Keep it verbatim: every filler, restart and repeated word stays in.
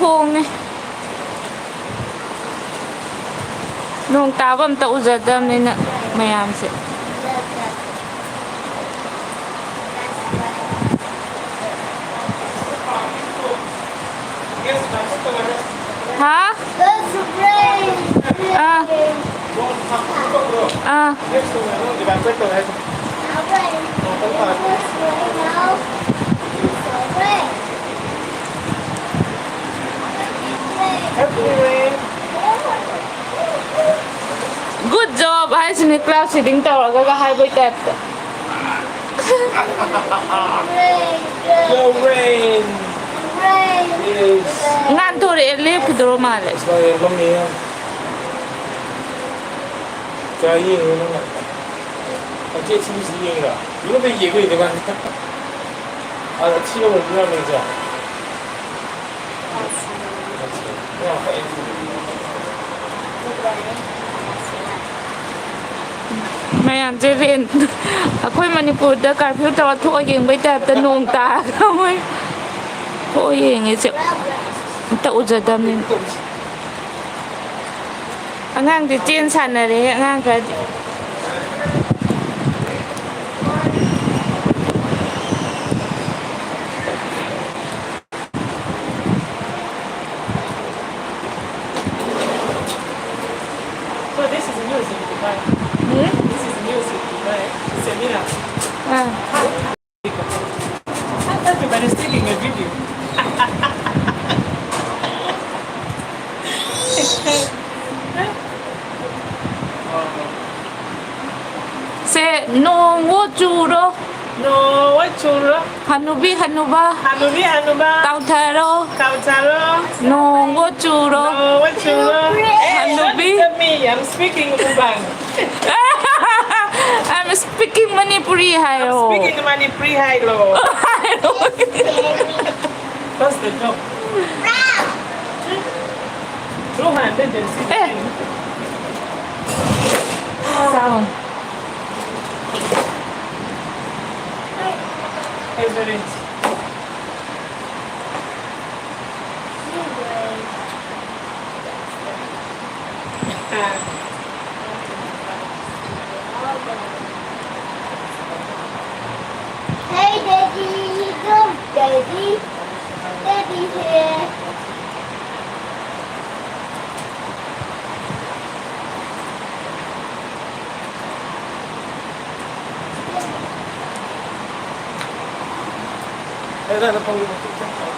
ꯍꯣꯡꯉꯦ꯫ ꯅꯣꯡ ꯇꯥꯕ ꯑꯝꯇ ꯎꯖꯗꯕꯅꯤꯅ ꯃꯌꯥꯝꯁꯦ꯫ ꯍꯥ? ꯑꯥ꯫ ꯑꯥ꯫ Good job ꯍꯥꯏꯁꯤꯅꯦ, cloud seeding ꯇꯧꯔꯒ ꯍꯥꯏꯕꯩ type ꯇ꯫ Your rain. Yes. ꯉꯥꯟꯊꯣꯔꯛꯑꯦ, ꯂꯦꯞꯈꯤꯗꯧꯔ ꯃꯥꯜꯂꯦ꯫ It's like a lummy hand. ꯀꯌꯥ ꯌꯦꯡꯉꯤꯅꯣ ꯅꯪꯅ? ꯃꯆꯦꯠ ꯁꯤꯕꯁꯤ ꯌꯦꯡꯉꯤꯔꯣ? ꯌꯨꯝꯗ ꯌꯦꯡꯉ ꯂꯩꯗ ꯃꯥꯗꯤ꯫ ꯑꯗ ꯊꯤꯕ ꯑꯃꯨꯛ ꯌꯥꯎꯔꯝꯃꯦ ꯏꯆꯦ꯫ ꯃꯌꯥꯝꯁꯦ ꯔꯦꯟ, ꯑꯩꯈꯣꯏ ꯃꯅꯤꯄꯨꯔꯗ curfew ꯇꯧꯔ ꯊꯣꯛꯑ ꯌꯦꯡꯕꯩ type ꯇ ꯅꯣꯡ ꯇꯥꯔꯒ ꯃꯣꯏ ꯊꯣꯛꯑ ꯌꯦꯡꯉꯤꯁꯦ꯫ ꯑꯝꯇ ꯎꯖꯗꯕꯅꯤꯅ꯫ ꯑꯉꯥꯡꯗꯤ ꯆꯦꯟ ꯁꯥꯟꯅꯔꯦ, ꯑꯉꯥꯡ ꯈꯔꯗꯤ꯫ So this is music, right? Hmm? This is music, right? Semina. Ah. Everybody's taking a video. ꯁꯦ, ꯅꯣꯡꯋꯣ ꯆꯨꯔꯣ꯫ ꯅꯣꯡꯋꯣ ꯆꯨꯔꯣ꯫ ꯍꯅꯨꯕꯤ ꯍꯅꯨꯕ꯫ ꯍꯅꯨꯕꯤ ꯍꯅꯨꯕ꯫ ꯀꯥꯎꯊꯔꯣ꯫ ꯀꯥꯎꯊꯔꯣ꯫ ꯅꯣꯡꯋꯣ ꯆꯨꯔꯣ꯫ ꯅꯣꯡꯋꯣ ꯆꯨꯔꯣ꯫ ꯍꯅꯨꯕꯤ꯫ Don't tell me, I'm speaking Ubang. I'm speaking Manipuri ꯍꯥꯏꯌꯣ꯫ I'm speaking Manipuri ꯍꯥꯏꯂꯣ꯫ First the job. Rohan, let them see the thing. Sound. Hey, Zorin. ꯑꯗꯨꯃꯥꯏꯅ ꯐꯪꯉꯤ꯫